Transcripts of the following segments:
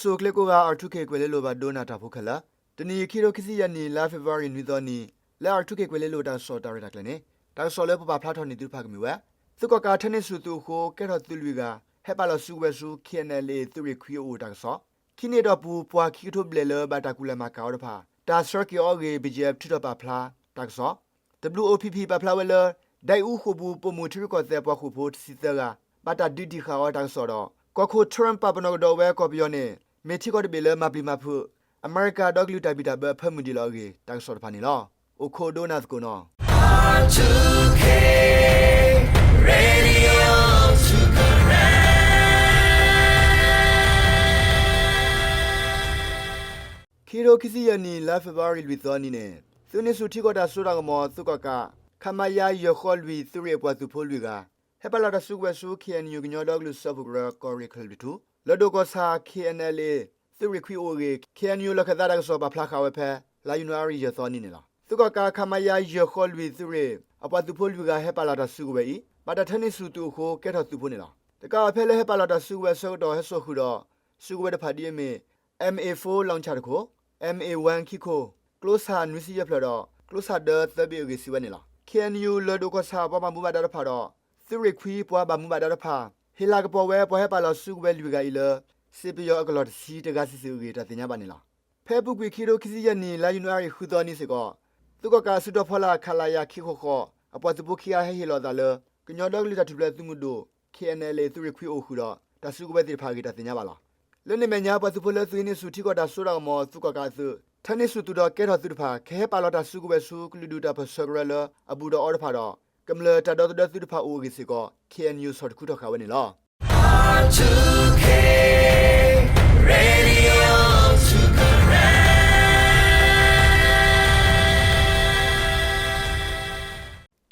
ပှၤသုးမုၢ်ဒိၣ်စိၤကျ့ကိးဂၤ R two K ကွဲၤလ့လိၤဘၣ်ဒိနၢ်တၢ်ဖိခဲလၢာ်, တနံၤအံၤ ခံကထိခံဆံယဲၢ်နံၣ် လါဖ့ၤဘြူၤအါရံၤနွံသီနံၤ လၢ R two K ကွဲၤလ့လိၤတၢ်ကစီၣ်တၢ်ရဲၣ်တၢ်ကျဲၤန့ၣ် တၢ်ကစီၣ်လၢပပာ်ဖျါထီၣ်န့ၢ်သုတဖၣ်ကမ့ၢ်ဝဲ သုးကီၣ်ကးထၢန့ၢ်ဆူၣ်သုးအဃိ ကဲထီၣ်သုးလွံၢ်ဂၤ ဟဲပာ်လီၤစုကဝဲၤဆူ K N L A သုးရ့ၣ်ခွံအအိၣ်တၢ်ကစီၣ်, ခံနံၣ်အတီၢ်ပူၤ ပှၤခံကထိဘျဲၣ်လၢဘၣ်တၢ်ကူၣ်လဲၤမၤကၤအီၤတဖၣ် တၢ်ဆှၢက့ၤအီၤအဂ့ၢ် BGF ထုးထီၣ်ပာ်ဖျါတၢ်ကစီၣ်, W O P P ပာ်ဖျါဝဲလၢ ဒဲအူဃိာ်ပူၤ ပိာ်မုၣ်ထံရူၢ်ကီၢ်သဲးပှၤဃိာ်ဖိတဆံသၢဂၤ ဘၣ်တၢ်ဒုးတံာ်ဃာ်အီၤတၢ်ကစီၣ်ဒီး ကီၢ်ခိၣ် Trump ပာ်ပနီၣ်ကဒီးဝဲကီၢ်ပယီၤန့ၣ် မ့ၢ်ထံကီၢ်တဘ့ၣ်လၢမၤပျံၤမၤဖုး အမဲရကၤဒီကလုာ်တၢ်ဘံၣ်တၢ်ဘၢအဖၢမုၢ်ဒံးလီၤအဂ့ၢ် တၢ်ကစီၣ်တဖၣ်န့ၣ်လီၤ. အိၣ်ခိးဒိနၢ်သကိးနီၤ ခံကထိခံဆံယဲၢ်နံၣ် လါဖ့ၤဘြူၤအါရံၤလွံၢ်သီနံၤန့ၣ် သုးန့ၢ်ဆူၣ်ထံကီၢ်တၢ်စိတၢ်ကမီၤသုးကီၣ်ကး ခမရ ယဲၢ်ဃိးလွံၢ် သုးရ့ၣ်အပှၤသုးဖိလွံၢ်ဂၤ ဟဲပာ်လီၤတၢ်စုကဝဲၤဆူ K N U ကညီဒီကလုာ်စၢဖှိၣ်ကရၢ ကီၢ်ရ့ၣ်ကၠဲၤလွံၢ်ထူၣ် လၢၢ်ဒိၣ်ကီၢ်ဆၣ် K N L A သုးရ့ၣ်ခွံအိၣ်အဂ့ၢ် K N U လီၢ်ခၢၣ်သးတၢ်ကစီၣ်ပာ်ဖျါဃာ်ဝဲဖဲ လါယနူၤအါရံၤယဲၢ်သီနံၤန့ၣ်လီၤ. သုးကီၣ်ကး ခမရ ယဲၢ်ဃိးလွံၢ် သုးရ့ၣ် အပှၤသုးဖိလွံၢ်ဂၤဟဲပာ်လီၤတၢ်စုကဝဲၤအံၤ ဘၣ်တၢ်ထၢန့ၢ်ဆူၣ်သုးအဃိ ကဲထီၣ်သုးဖိန့ၣ်လီၤ. တကးဘၣ်ဖဲလၢဟဲပာ်လီၤတၢ်စုကဝဲၤအဆၢကတီၢ် ဟဲစိာ်ဃုာ်ဒီး စုကဝဲၤတဖၣ်ဒ်အမ့ၢ် M A four launcher တခိၣ်, M A one ခံခိၣ်, ကျိဆၣ်နွံဆံယဲၢ်ဖျၢၣ်ဒီး ကျိဆၣ်ဒၢသၢဘ့ၣ်အဂ့ၢ် စံးဝဲန့ၣ်လီၤ. K N U လၢၢ်ဒိၣ်ကီၢ်ဆၣ်ပှၤဘၣ်မူဘၣ်ဒါတဖၣ်ဒီး သုးရ့ၣ်ခွံပှၤဘၣ်မူဘၣ်ဒါတဖၣ် ဟ့ၣ်လၤကပီၤဝဲပှၤဟဲပာ်လီၤစုကဝဲၤလွံၢ်ဂၤအံၤလၢ စ့ပယီၤအကလီၢ်တဆံတဂၤစုာ်စုာ်အဂ့ၢ် တၢ်သ့ၣ်ညါဘၣ်န့ၣ်လီၤ. ဖဲအပူၤကွံာ် ခံကထိခံဆံယဲၢ်နံၣ် လါယနူၤအါရံၤဃုသီနံၤစ့ၢ်ကီး သုးကီၣ်ကးအစုတီၤဖီလာ် ခလရ ခံဃိးဃိး အပှၤသုးဖိခံဂၤဟဲဟ့ၣ်လီၤအသးလၢ ကညီဒီကလုာ်တၢ်ထူၣ်ဖျဲးသုးမုၢ်ဒိၣ် K N L A သုးရ့ၣ်ခွံအိၣ်ဃုာ်ဒီး တၢ်စုကဝဲၤသ့ၣ်တဖၣ်အဂ့ၢ် တၢ်သ့ၣ်ညါဘၣ်လီၤ. လၢန့ၣ်အမဲာ်ညါ ပှၤသုးဖိလၢသုးဟံးန့ၢ်ဆူၣ်ထံကီၢ်တၢ်စိတၢ်ကမီၤသုးကီၣ်ကးအသုး ထၢန့ၢ်ဆူၣ်သုးဒီးကဲထီၣ်သုးတဖၣ် ကဟဲပာ်လီၤတၢ်စုကဝဲၤဆူ ကလုာ်ဒူၣ်တၢ်ပၢၢ်ဆၢကရၢလၢအဘူးဒီးအီတဖၣ်ဒီး ကမျၢၢ်တၢ်ဒီသဒၢသုးတဖၣ်အိၣ်အဂ့ၢ်စ့ၢ်ကီး K N U ဆီၣ်တခူထီၣ်ဃာ်ဝဲန့ၣ်လီၤ.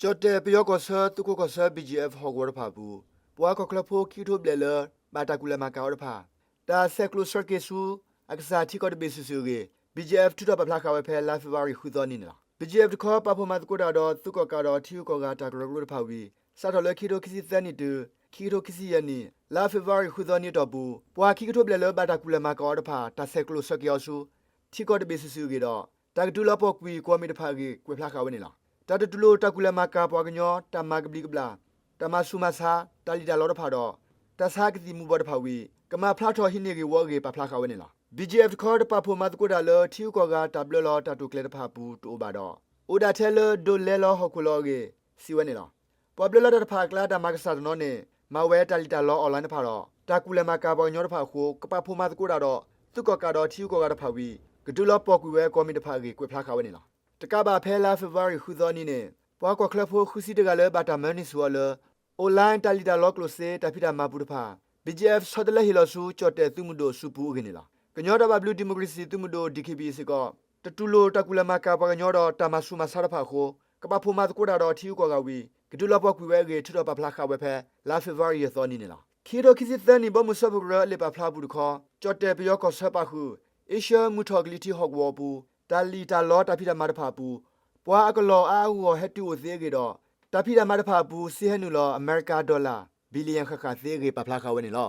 ကၠီၣ်တဲၣ်ပယီၤကီၢ်ဆၢ သုးခိၣ်ကီၢ်ဆၢ B G F ဟီၣ်ကဝီၤတဖၣ်အပူၤ ပှၤကီၢ်ချၢဖိခံကထိဘျဲၣ်လၢ ဘၣ်တၢ်ကူၣ်လဲၤမၤကၤအီၤတဖၣ် တၢ်ဆဲးကျိးဆှၢက့ၤဆူ အကစၢ်ထံကီၢ်တဘ့ၣ်စုာ်စုာ်အဂ့ၢ် B G F ထုးထီၣ်ပာ်ဖျါဃာ်ဝဲဖဲ လါဖ့ၤဘြူၤအါရံၤဃုသီနံၤန့ၣ်လီၤ. B G F တခီ ပာ်ဖှိၣ်မၤသကိးတၢ်ဒီး သုးကီၣ်ကးဒီးထံဂုၤကီၢ်ဂၤတၢ်ကရၢကရိတဖၣ်ဝံၤ စးထီၣ်လၢခံကထိခံဆံသၢနံၣ်တုၤ ခံကထိခံဆံယဲၢ်နံၣ် လါဖ့ၤဘြူၤအါရံၤဃုသီနံၤအတီၢ်ပူၤ ပှၤခံကထိဘျဲၣ်လၢဘၣ်တၢ်ကူၣ်လဲၤမၤကၤအီၤတဖၣ် တၢ်ဆဲးကျိးဆှၢက့ၤအီၤဆူ ထံကီၢ်တဘ့ၣ်စုာ်စုာ်အဂ့ၢ်ဒီး တၢ်ကတုၤလီၤပှီၢ်ကွံာ်ကွီၢ်မ့ၢ်တဖၣ်အဂ့ၢ် ကွဲးဖျါဃာ်ဝဲန့ၣ်လီၤ. တၢ်တတူၢ်လိာ်တၢ်ကူၣ်လဲၤမၤကၤပှၤကညီ တၢ်မၤကဘျံးကဘျၣ် တၢ်မၤဆူးမၤဆါ တၢ်လံၣ်တၢ်လီတဖၣ်ဒီး တၢ်ဆါကသံၣ်မူၤဘှီးတဖၣ်ဝံၤ ကမၤဖျါထီၣ်ဟံးန့ၢ်ဂ့ၢ်ဝီအဂ့ၢ် ပာ်ဖျါဃာ်ဝဲန့ၣ်လီၤ. B G F တခီ တပာ်ဖှိၣ်မၤသကိးတၢ်လၢ ထံဂုၤကီၢ်ဂၤတၢ်ဘျၢလီၤတၢ်တိာ်ကျဲၤတဖၣ်အပူၤတအိၣ်ဘၣ်ဒီး အိၣ်ဒၣ်ထဲလၢဒိးလဲလီၤဟီၣ်ခိၣ်လီၤအဂ့ၢ် စံးဝဲန့ၣ်လီၤ. ပှၤဘျၢလီၤတၢ်တဖၣ်အကျါ တၢ်မၤကစၢ်တနီၤန့ၣ် မၤဝဲတၢ်လံၣ်တၢ်လီ online တဖၣ်ဒီး တၢ်ကူၣ်လဲၤမၤကၤပှၤကညီတဖၣ်အဃိ ကပာ်ဖှိၣ်မၤသကိးတၢ်ဒီး သုးကီၣ်ကးဒီးထံဂုၤကီၢ်ဂၤတဖၣ်ဝံၤ ကတုၤလီၤပှီၢ်ကွံာ်ဝဲကွီၢ်မ့ၢ်တဖၣ်အဂ့ၢ် ကွဲးဖျါဃာ်ဝဲန့ၣ်လီၤ. တကးဘၣ်ဖဲလါဖ့ၤဘြူၤအါရံၤဃုသီနံၤန့ၣ် ပှၤကီၢ်ချၢဖိဃုဆံတဂၤလၢဘၣ်တၢ်မၢန့ၢ်ဆူၣ်အီၤလၢ online တၢ်လံၣ်တၢ်လီကျိၣ်စ့ တၢ်ဖံးတၢ်မၤပူၤတဖၣ် B G F ဆီတလဲဟ့ၣ်လီၤဆူ ကၠီၣ်တဲၣ်သုးမုၢ်ဒိၣ်ဆူပူၤအဂ့ၢ်န့ၣ်လီၤ. ကညီတၢ်ဘၣ်ဘျုးဒံၣ်မိၣ်ကရ့ၣ်စံၣ်သုးမုၢ်ဒိၣ် D K B A စ့ၢ်ကီး တတူၢ်လိာ်တၢ်ကူၣ်လဲၤမၤကၤပှၤကညီဒီးတၢ်မၤဆူးမၤဆါတဖၣ်အဃိ ကပာ်ဖှိၣ်မၤသကိးတၢ်ဒီးထံဂုၤကီၢ်ဂၤဝံၤ ကတုၤလီၤပှီၢ်ကွံာ်ဝဲအဂ့ၢ် ထုးထီၣ်ပာ်ဖျါဃာ်ဝဲဖဲ လါဖ့ၤဘြူၤအါရံၤယဲၢ်သီနံၤန့ၣ်လီၤ. ခံကထိခံဆံသၢနံၣ် ဘီမုၢ်စၢဖှိၣ်ကရၢအလံာ်ပာ်ဖျါအပူၤတခီ ကၠီၣ်တဲၣ်ပယီၤကီၢ်ဆၢပာ်ဃုာ် အ့ရှၢမုၢ်ထီၣ်ကလံၤထံးဟီၣ်ကဝီၤအပူၤ တၢ်လံၣ်တၢ်လီတၢ်ဖံးတၢ်မၤတဖၣ်အပူၤ ပှၤအကလီၢ်အါအါဂီၢ်ဂီၢ်ဟဲတုၤအိၣ်သ့အဂ့ၢ်ဒီး တၢ်ဖံးတၢ်မၤတဖၣ်အပူၤ စ့ဟဲနုာ်လီၤအမဲရကၤ dollar billion ဃၣ်ဃၣ်သ့အဂ့ၢ် ပာ်ဖျါဃာ်ဝဲန့ၣ်လီၤ.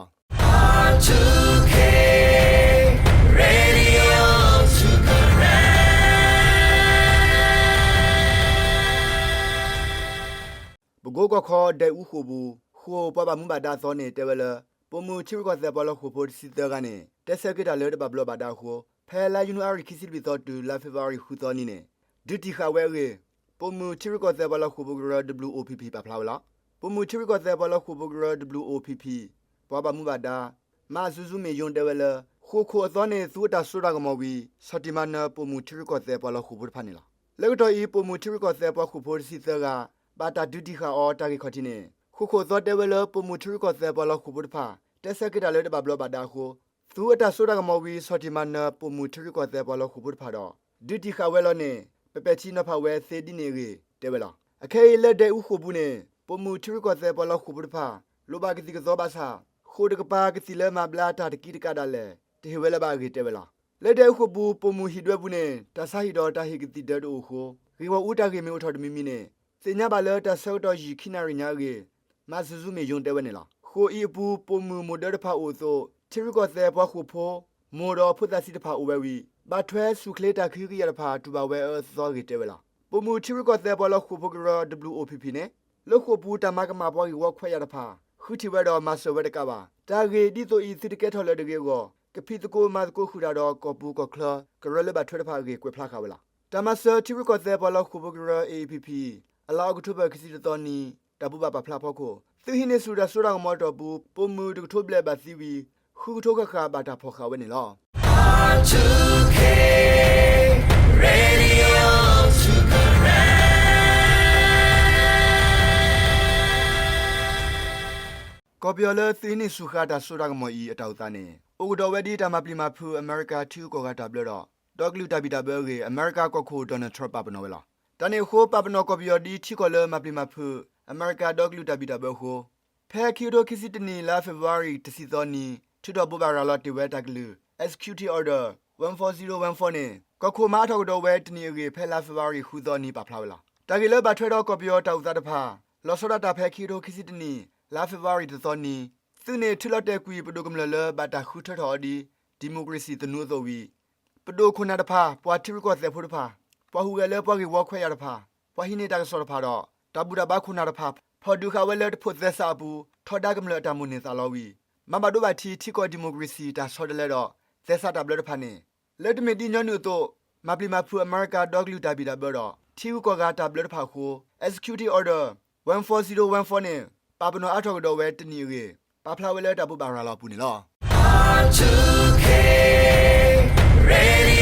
ပကိကီၢ်ခီဒဲအူဃိာ်ပူၤ ဃိာ်ပှၤဘၣ်မူဘၣ်ဒါအသီန့ၣ် တဲဝဲလၢ ပိာ်မုၣ်ထံရူၢ်ကီၢ်သဲးပှၤလီၤဃိာ်ဖိတဆံသၢဂၤန့ၣ် တဲဆၢက့ၤတၢ်လၢတဘၣ်ဘျီးဘၣ်ဒါအဃိ ဖဲလါယနူၤအါရံၤခံဆံလွံၢ်သီတုၤ လါဖ့ၤဘြူၤအါရံၤဃုသီနံၤန့ၣ် ဒုးတံာ်ဃာ်ဝဲအဂ့ၢ် ပိာ်မုၣ်ထံရူၢ်ကီၢ်သဲးပှၤလီၤဃိာ်ဖိကရၢ W O P P ပာ်ဖျါဝဲလီၤ. ပိာ်မုၣ်ထံရူၢ်ကီၢ်သဲးပှၤလီၤဃိာ်ဖိကရၢ W O P P ပှၤဘၣ်မူဘၣ်ဒါ မၣ်စူၤစူၤမ့ၣ်ယိၤ တဲဝဲလၢ ဃိာ်ခိၣ်အသီန့ၣ် သုးအတၢ်စိတၢ်ကမီၤဝံၤ ဆီၣ်တံၢ်မၤနၢၤပိာ်မုၣ်ထံရူၢ်ကီၢ်သဲးပှၤလီၤဃိာ်ဖိတဖၣ်န့ၣ်လီၤ. လၢကတီၢ်အံၤ ပိာ်မုၣ်ထံရူၢ်ကီၢ်သဲးပှၤဃိာ်ဖိတဆံသၢဂၤ ဘၣ်တၢ်ဒုးတံာ်ဃာ်အီၤတၢ်ဂ့ၢ်ခီၣ်ထံးန့ၣ် ဃိာ်ခိၣ်အသီတဲဝဲလၢ ပိာ်မုၣ်ထံရူၢ်ကီၢ်သဲးပှၤလီၤဃိာ်ဖိတဖၣ် တဲဆၢက့ၤတၢ်လၢတဘၣ်ဘျီးဘၣ်ဒါအဃိ သုးအတၢ်စိတၢ်ကမီၤဝံၤ ဆီၣ်တံၢ်မၤနၢၤပိာ်မုၣ်ထံရူၢ်ကီၢ်သဲးပှၤလီၤဃိာ်ဖိတဖၣ်ဒီး ဒုးတံာ်ဃာ်ဝဲလီၤန့ၣ် ပပဲာ်ထံနီၤဖးဝဲသ့ဒ်န့ၣ်အဂ့ၢ် တဲဝဲလီၤ. အခဲအံၤလၢဒဲအူဃိာ်ပူၤန့ၣ် ပိာ်မုၣ်ထံရူၢ်ကီၢ်သဲးပှၤလီၤဃိာ်ဖိတဖၣ် လိၣ်ဘၣ်ကသံၣ်ကသီဘၣ်ဆၣ် ဃိာ်တကပၤကသံၣ်လၢမၤဘျါတၢ်တကံတကးဒၣ်လဲာ် တဟ့ၣ်ဝဲလၢၤဘၣ်အဂ့ၢ်တဲဝဲလီၤ. လၢဒဲအူဃိာ်ပူၤ ပိာ်မုၣ်ဟံၣ်ဒွဲပူၤန့ၣ် တၢ်ဆါဟံၣ်ဒီးတၢ်ဟ့ၣ်ကသံၣ်ဒၢတအိၣ်အဃိ ဂ့ၢ်ဂီၢ်အူတၢ်ဂ့ၢ်မ့ၢ်အိၣ်ထီၣ်တမံၤမံၤန့ၣ် သ့ၣ်ညါဘၣ်လၢတၢ်ဆၢကတီၢ်ယံာ်ခံနၣ်ရံၣ်ညါအဂ့ၢ် မၣ်စူၤစူၤမ့ၣ်ယိၤတဲဝဲန့ၣ်လီၤ. ဃိာ်အံၤအပူၤ ပိာ်မုၣ်မိၢ်ဒၢတဖၣ်အိၣ်အသိး ထံရူၢ်ကီၢ်သဲးပှၤဃိာ်ဖိ မိၢ်ဒီးဖိသၣ်ဆံးတဖၣ်အိၣ်ဝဲဝံၤ ဘၣ်ထွဲဆူၣ်ချ့တၢ်ကဟုကယာ်တဖၣ် တူၢ်ဘၣ်ဝဲအၢအသီအဂ့ၢ်တဲဝဲလီၤ. ပိာ်မုၣ်ထံရူၢ်ကီၢ်သဲးပှၤလီၤဃိာ်ဖိကရၢ ဒဘလယူၣ်အိၣ်ဖံၣ်ဖံၣ်န့ၣ် လၢဃိာ်ပူၤတၢ်မၤကမၣ်ပှၤဂ့ၢ်ဝီခွဲးယာ်တဖၣ် ဃုထံၣ်ဝဲဒီးမၤစၢၤဝဲတကးဘၣ် တၢ်ဂ့ၢ်ဒ်သိးအံၤ သုတကဲထီၣ်လၢၤတဂ့ၤအဂီၢ် ကဖံးသကိးမၤသကိးဃုာ်တၢ်ဒီး ကီၢ်ပူၤကီၢ်ချၢ ကရၢလၢဘၣ်ထွဲတဖၣ်အဂ့ၢ် ကွဲးဖျါဃာ်ဝဲလီၤ. တၢ်မၤစၢၤထံရူၢ်ကီၢ်သဲးပှၤလီၤဃိာ်ဖိကရၢ A A P P အလါအီးကထိဘၢၣ် ခံဆံတသီနံၤ တၢ်ဘိးဘၣ်ပာ်ဖျါအဖီခိၣ် သုးဟံးန့ၢ်ဆူၣ်တၢ်စိတၢ်ကမီၤအတီၢ်ပူၤ ပိာ်မုၣ်တကထိဘျဲၣ်ဘၣ်သံဝံၤ ဃုကထိဃၣ်ဃၣ်ဘၣ်တၢ်ဖီၣ်ဃာ်ဝဲန့ၣ်လီၤ. ကီၢ်ပယီၤလၢသုးဟံးန့ၢ်ဆူၣ်ဃာ်တၢ်စိတၢ်ကမီၤအံၤ အတၢ်အိၣ်သးန့ၣ် အိၣ်ကဒီးဝဲဒ်တၢ်မၤပျံၤမၤဖုး အမဲရကၤထံဂုၤကီၢ်ဂၤတၢ်ဘျၢဒီး ဒီကလုာ်တၢ်ဘံၣ်တၢ်ဘၢအဂ့ၢ် အမဲရကၤကီၢ်ခိၣ် Donald Trump ပာ်ပနီၣ်ဝဲလီၤ. တၢ်န့ၣ်အဃိ ပာ်ပနီၣ်ကီၢ်ပယီၤဒ်ထံကီၢ်လၢမၤပျံၤမၤဖုး အမဲရကၤဒီကလုာ်တၢ်ဘံၣ်တၢ်ဘၢအဃိ ဖဲခံကထိခံဆံတနံၣ် လါဖ့ၤဘြူၤအါရံၤ တဆံသီနံၤ ထုးထီၣ်ဘိးဘၣ်ရၤလီၤတ့ၢ်ဝဲတၢ်ကလုၢ် Executive Order one four zero one four န့ၣ် ကီၢ်ခိၣ်မၤအါထီၣ်ကဒီးဝဲတနံၣ်အဂ့ၢ် ဖဲလါဖ့ၤဘြူၤအါရံၤ ဃုသီနံၤ ပာ်ဖျါဝဲလီၤ. တၢ်ဂ့ၢ်လၢဘၣ်ထွဲဒီးကီၢ်ပယီၤတၢ်အိၣ်သးတဖၣ် လီၤဆီဒၣ်တၢ်ဖဲခံကထိခံဆံတနံၣ် လါဖ့ၤဘြူၤအါရံၤ တသီနံၤ သုးန့ၣ်ထုးလီၤတဲာ်ကွံာ် ပဒိၣ်ကမျၢၢ်လၢဘၣ်တၢ်ဃုထၢထီၣ်အီၤဒ် ဒံၣ်မိၣ်ကရ့ၣ်စံၣ်သနူအသိးဝံၤ ပဒိၣ်ခိၣ်နၢ်တဖၣ် ပှၤထံရူၢ်ကီၢ်သဲးဖိတဖၣ် ပှၤဟူးဂဲၤလၢပှၤဂ့ၢ်ဝီခွဲးယာ်တဖၣ် ပှၤဟံးန့ၢ်တၢ်ကစီၣ်တဖၣ်ဒီး တၢ်ဘူၣ်တၢ်ဘါခိၣ်နၢ်တဖၣ် ဖီၣ်ဒုးဃာ်ဝဲလၢတဖိးသဲစးအပူၤ ထီဒါကမျၢၢ်အတၢ်မိၣ်န့ၢ်သးလီဝံၤ မၤဘၣ်ဒိဘၣ်ထံး ထံကီၢ်ဒံၣ်မိၣ်ကရ့ၣ်စံၣ်တၢ်ဆီတလဲဒီး သဲစးတၢ်ဘျၢတဖၣ်န့ၣ် လၢတမ့ၢ်ဒ်ညီနုၢ်အသိး မၤပျံၤမၤဖုးအမဲရကၤဒီကလုာ်တၢ်ဘံၣ်တၢ်ဘၢဒီး ထံဂုၤကီၢ်ဂၤတၢ်ဘျၢတဖၣ်အဃိ Executive Order one four zero one four န့ၣ် ပာ်ပနီၣ်အါထီၣ်ကဒီးဝဲတနံၣ်အဂ့ၢ် ပာ်ဖျါဝဲလၢတၢ်ဘိးဘၣ်ရၤလီၤအပူၤန့ၣ်လီၤ.